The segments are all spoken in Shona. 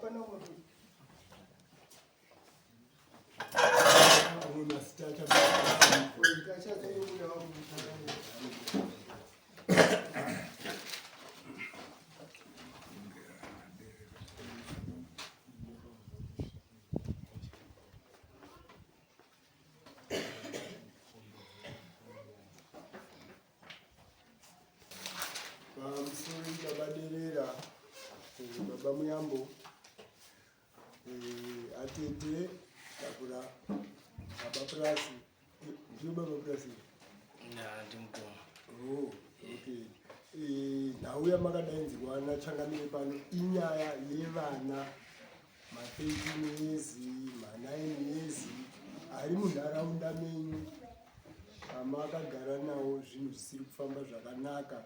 Hapana umwe futi. Amwe mazita achazobuda. Pamusoro baba Derera, baba Muyambo, atete Takura, baba Purasi, ndiyo baba Purasi? Ndimukoma. Oh, okay. Nhau yamakadainzirwa nachangamire pano inyaya yevana ma13 years, ma9 years ari munharaunda menyu amakagara nawo, zvinhu zvisiri kufamba zvakanaka.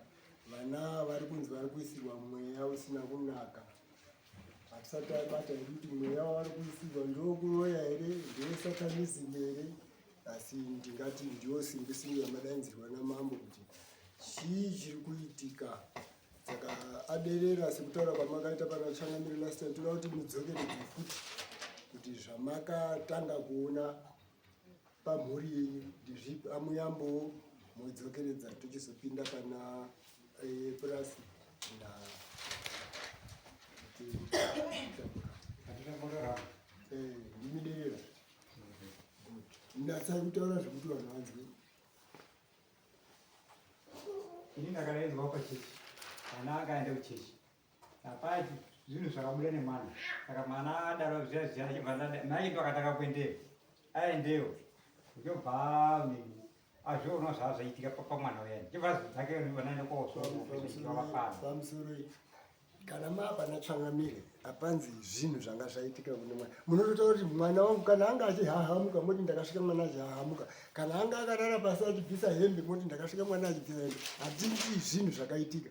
Vana vari kunzi vari kuisirwa mweya usina kunaka. Hatisati tabata hedu kuti mweya wavari kuisirwa ndokuroya here, ndewesatanism here, asi ndingati ndiyo simbi simbi yamadainzirwa namambo kuti chii chiri kuitika. Saka aderera, sekutaura kwamakaita pana changamire last time, toda kuti mudzokeredze futi kuti zvamakatanga kuona pamhuri yenyu ndezvipi. Amuyambowo modzokeredza, tochizopinda pana Purasi na ndimiderera. Natsai kutaura zvekuti vanhu vanzwe. Ini ndakadaidzwa pachechi, mwana akaenda kuchechi, apati zvinhu zvakabuda nemwana. Saka mwana adaro zviya zviya, achibva mai ndo akatanga kuendeyo, aendeyo ndobva azviona zvazvaitika pamwana uyani, chibva dzake vanaenda kosvakafana. Pamusoro, kana maapana changamire, apanzi zvinhu zvanga zvaitika kune mwana, munototaura kuti mwana wangu kana anga achihahamuka, moti ndakasvika mwana achihahamuka. Kana anga akarara pasi achibvisa hembe, moti ndakasvika mwana achibvisa hembe. Hatiti zvinhu zvakaitika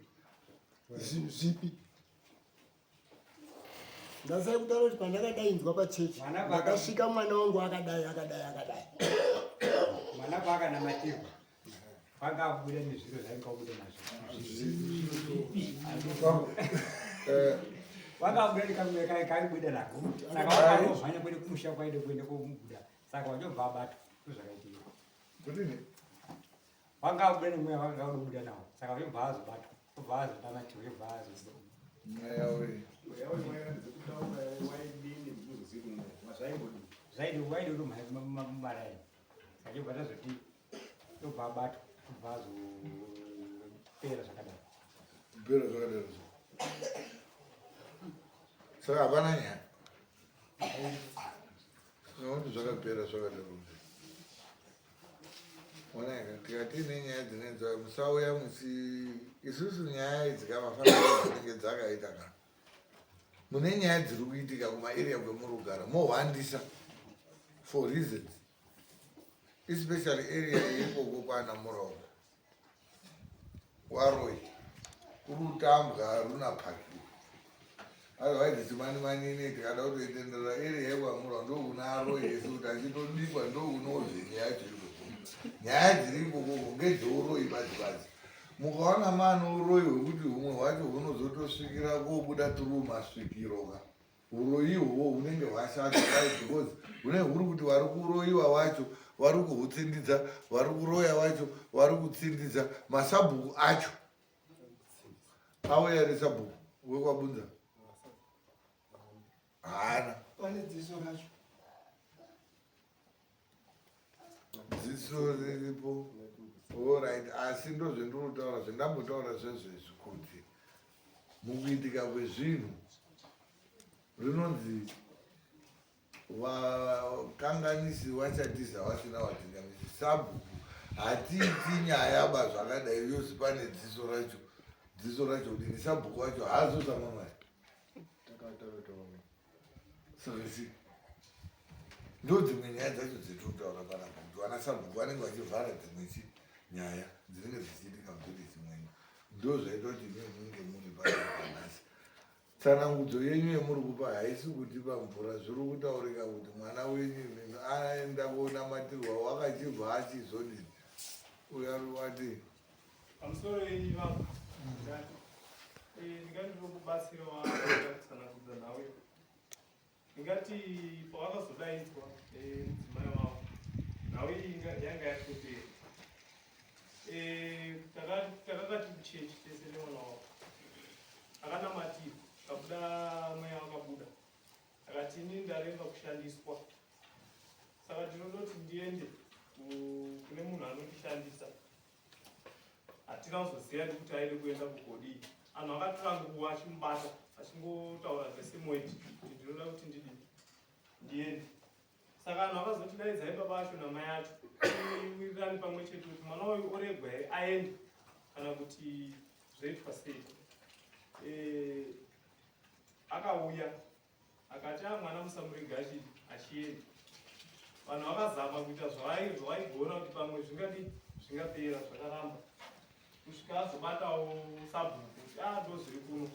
zvinhu zvipi. Ndasai kutaura kuti pandakadainzwa pachechi ndakasvika mwana wangu akadai, akadai, akadai. Mwana paakanamatirwa panga abuda nezviro zvainga kubuda nazvo, wanga abuda nekamwe kaibuda nako, saka wakamhanya kuenda kumusha kwaide kuenda komubuda, saka wachobva abatwa. Ndozvakaitika. Wanga abuda nemweya wanga unobuda nawo, saka wachobva azobatwa, obva azonamatiwa, obva azobuda. Mweya wei? Zvaidi waidi kutomhanya mumaraini, saka chobva tazoti obva abatwa, obva azopera zvakadaro. Kupera zvakadaro. Saka hapana nyaya. Nokuti zvakapera zvakadaro. Oneka, tikati nenyaya dzinenge musauya musi isusu nyaya idzi kamafanira dzinenge dzakaita ka. Mune nyaya dziri kuitika kumaarea kwemuri kugara mohwandisa for reasons, especially area yeikoko kwana Muroko waroi kuri kutambwa runa pakiwa. Otherwise chimani manini tikada kutoitenderera area yekwamurwa ndokuna aroi ese kuti achitobikwa, ndokunovheni yacho ikoko. Nyaya dziri ikokoko ngedzeuroi badzi badzi. Mukaona mane uroi hwekuti humwe hwacho hunozotosvikira kobuda through masvikiro ka, uroyi ihwohwo hunenge hwashata. Why? Because hunenge huri kuti vari kuroyiwa wacho vari kuhutsindidza, vari kuroya wacho vari kutsindidza. Masabhuku acho auya here? Sabhuku wekwabunza haana. Pane dziso racho. Dziso riripo, alright, asi ndozvendiri kutaura, zvendambotaura zvezvezvi kuti mukuitika kwezvinhu rinonzi vakanganisi vachatiza vasina vadzinganisi. Sabhuku hatiiti nyaya ba zvakadai yose. Pane dziso racho, dziso racho kudini? Sabhuku wacho haazotama mari. Saka ndo dzimwe nyaya dzacho dzetiri kutaura panapa kuti vana sabhuku vanenge vachivhara dzimwe chi nyaya dzinenge dzichiitika muvillage mwenyu. Ndo zvaita kuti imi munge muri panapa nhasi. Tsanangudzo yenyu yemuri kupa haisi kutipa mvura. Zviri kutaurika kuti mwana wenyu imimi aenda konamatirwa, wakachibva achizodini? Uyo wati Pamusoro yenyu baba, ndingati ndiri kubatsirawo kutsanangudza nhau iyi. Ndingati pavakazodaidzwa nemudzimai wavo, nhau iyi yanga yatopera. Takakati kuchechi tese nemwana wavo. Akanamatirwa, kabuda mweya wakabuda. Akati ini ndaremba kushandiswa. Saka ndinototi ndiende kune munhu anondishandisa. Hatina kuzoziva kuti aide kuenda kukodii. Anhu akatora nguva achimubata achingotaura the same word kuti ndinoda kuti ndidii ndiende. Saka anhu akazotidaidzai baba acho namai acho tiwirirane pamwe chete kuti mwana uyu oregwa here aende kana kuti zvoitwa sei. Akauya akati a mwana musamurega achienda. Vanhu vakazama kuita zvavaigona kuti pamwe zvingadi zvingapera, zvakaramba kusvika azobatawo sabhuku kuti a ndo zviri kuno,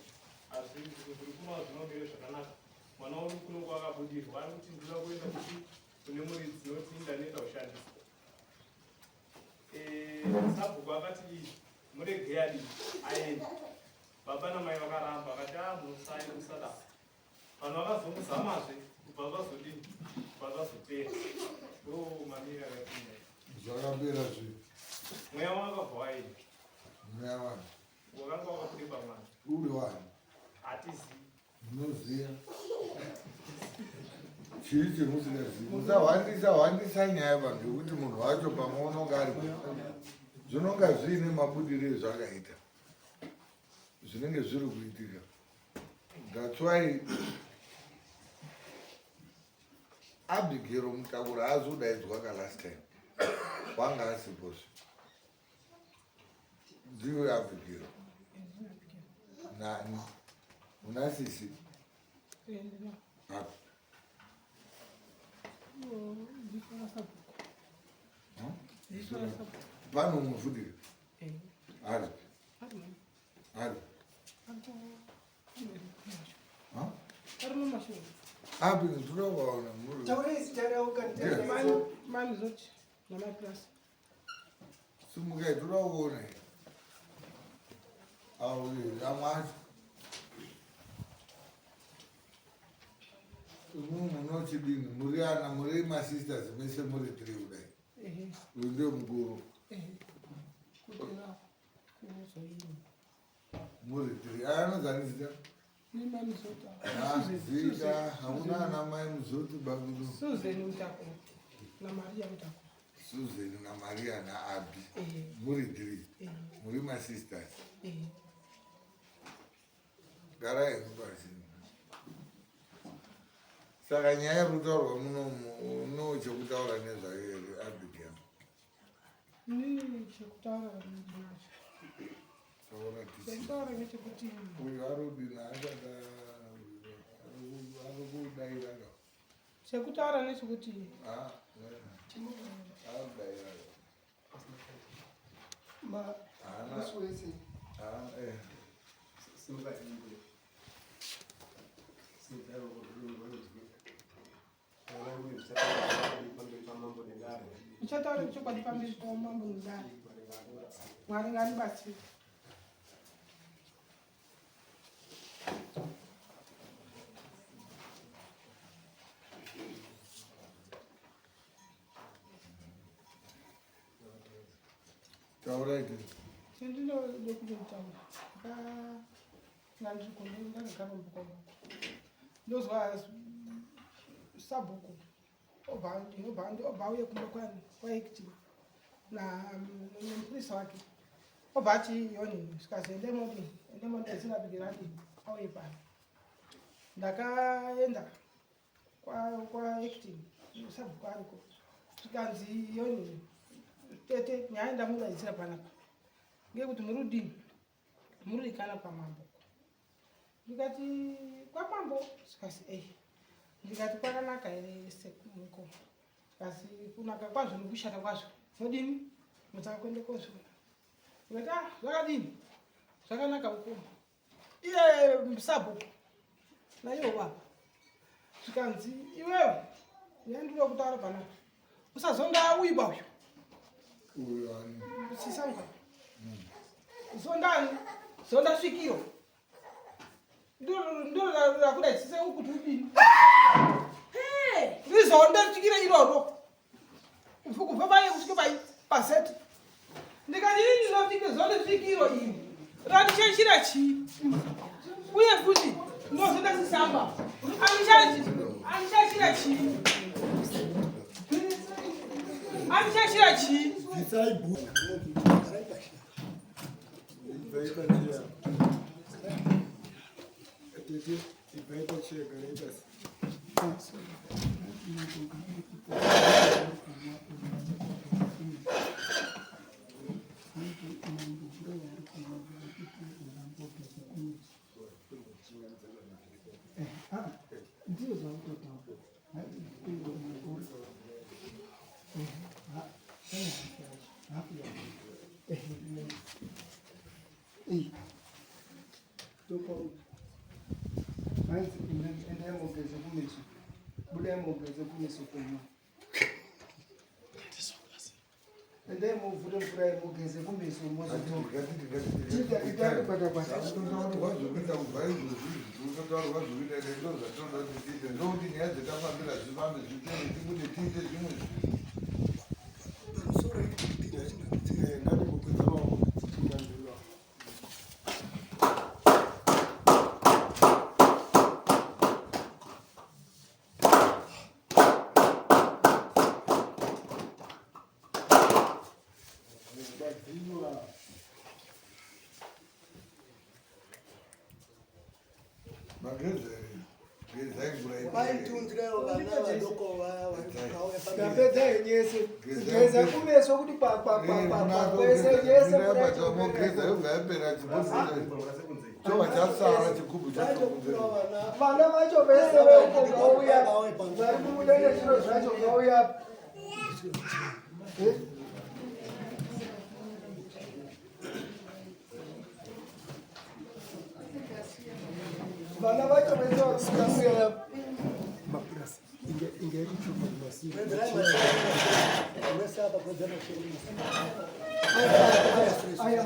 zviri kuno hazvinomire zvakanaka. Mwana uri kuno kwakabudirwa ari kuti ndinoda kuenda kuti kune muridzi noti ndaneta kushandiswa. Sabhuku akati muregei adii aende. Baba namai vakaramba vakati a musai musadaro. Vanhu vakazomuzamazve kubva zvazodini kubva zvazopera. Ndo mamiri akapinda. Zvakapera zve. Mweya wakabva waenda. Mweya wani? Wakanga wakabude pamwana. Uri wani? Hatizivi. Munoziva. Chii chemusingazivi? Musahwandisa hwandisa nyaya vanhu yekuti munhu wacho pamwe unonga ari zvinonga zviine mabudiro ezvakaita zvinenge zviri kuitika. That's why Abigail Mutakura haazi kudaidzwa ka last time. Wanga asipozve. Ndiwe Abigail. Nani? Una sisi? Api? Pano umwe futi? Ari? Ari? Api ndinoda kuvaona. Taurai zita ravo kana Mani Zoti namai Plus. Simukai toda kuona. Awo amwe acho. Imwe munochidini muri ana muri masisters mese muri tiri kudai. Uyu ndiye mukuru. Kutera kuzoini. Muri tiri. Anozani zita? Ni Mai Muzoti. Zita hamuna ana mai Muzoti babudu. Susan Mutako na Maria Mutako. Susan na Maria na Abi. Muri tiri. Muri masisters. Garai henyu pasi. Saka nyaya iri kutaurwa munomu uno chekutaura nezvayo here Abigail? Ni chekutaura ndinacho. Taura tichi. Chekutaura ngechekuti uyu arudini asati ari kudaira ka. Chekutaura nechekuti Ari kudaira ka. Ma musi wese. Simuka iwe. Simudza ruoko rwenyu rworudyi. Taurai uye zvichataura chokwadi pamberi pamambo nedare. Ndichataura chokwadi pamberi pamambo nedare. Mwari ngaandibatsire. Taurai. Chandinoda kutotaura ndakanga ndiri kumba ndakagara mumba kwangu. Ndozwa sabhuku obva auye kumba kwaacting nemupurisa wake. Obva ati yoni zvikazi ende modini ende modetsera Abigail adini auye pano. Ndakaenda kwaacting sabhuku ariko. Zvikanzi yoni tete nyaya ndamudaidzira panapa ngekuti muri kudini muri kana kwamambo. Ndikati kwamambo zvikasi ei. Ndikati kwakanaka here semuko. Zvikasi kunaka kwazvo nekushata kwazvo modini mutsaka kuende kozviona. Ndikati ah zvakadini zvakanaka mukoma. Iye sabhuku naiwo baba. Zvikanzi iwewe nyaya ndinoda kutaura panapa. Usazonda uiba uyu. Uyu ani? Sisango. Zondani? Zonda svikiro. Ndiro rakuda chise kuti udini. Zonde svikiro iroro kubva paye kusvika pai paseti. Ndikati ini ndinosvika zonde svikiro iri randishaishira chii? Uye futi ndozvida sisamba andishaishira chii? Andishaishira chii? Bvisai bhu. Ibvai pacheya. Tete, ibvai pacheya, garai pasi. Hanzi endai mugeze kumeso, budai mugeze kumeso kwenyu. Endai muvhure mvura mugeze kumeso mozotoka. Zvokuita kubva izvozvi unotaurwa zvokuita ende ndo zvatinoda kuti tiite ndokuti nyaya dzetafambira dzifambe zvipere tibude tiite zvimwe zvinhu. Ngatimbokwidza maoko tichinganzirwa. Badziwa. Mageza here? Gezai mvura ipere. Vaitunzirewo vana vadoko vaya vakauya Ndapedza henyu yese. Kugeza kumeso kuti kwakwakwakwakwa kwese yese mvura Mogeza yobva yapera chibhobho chobva chasara chigubhu chacho kunze. Vana vacho vese veuko vauya, vari kubuda nezviro zvacho vauya. Vana vacho vese vari kubuda. Mapurasi. Inge inge iri chupa kumasiku. Aya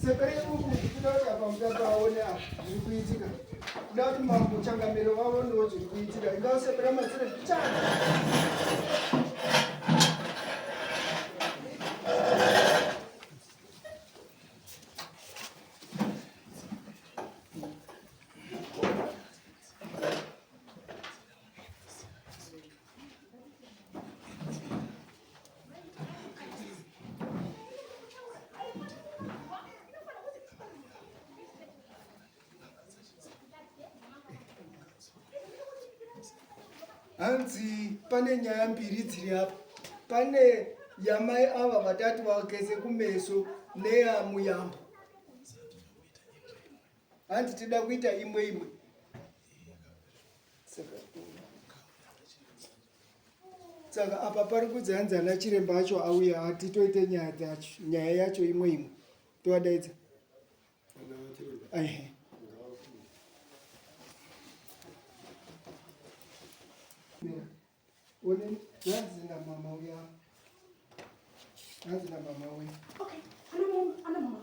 Sepere uku kuda kuti apa mutatu aone apa zviri kuitika. Kuda kuti mambo changamire vaonewo zviri kuitika. Ingausepera masire pichana. Hanzi pane nyaya mbiri dziri apa. Pane yamai ava vatatu vageze kumeso neyamuyambo. Hanzi tida kuita imwe imwe. Saka apa pari kunzi hanzi ana chiremba acho auya hatitoite nyaya dzacho, nyaya yacho imwe imwe. Tovadaidza. Ana vachiremba. Ehe. One hanzi namama uya. Hanzi namama uya. Okay, ana mama, ana mama.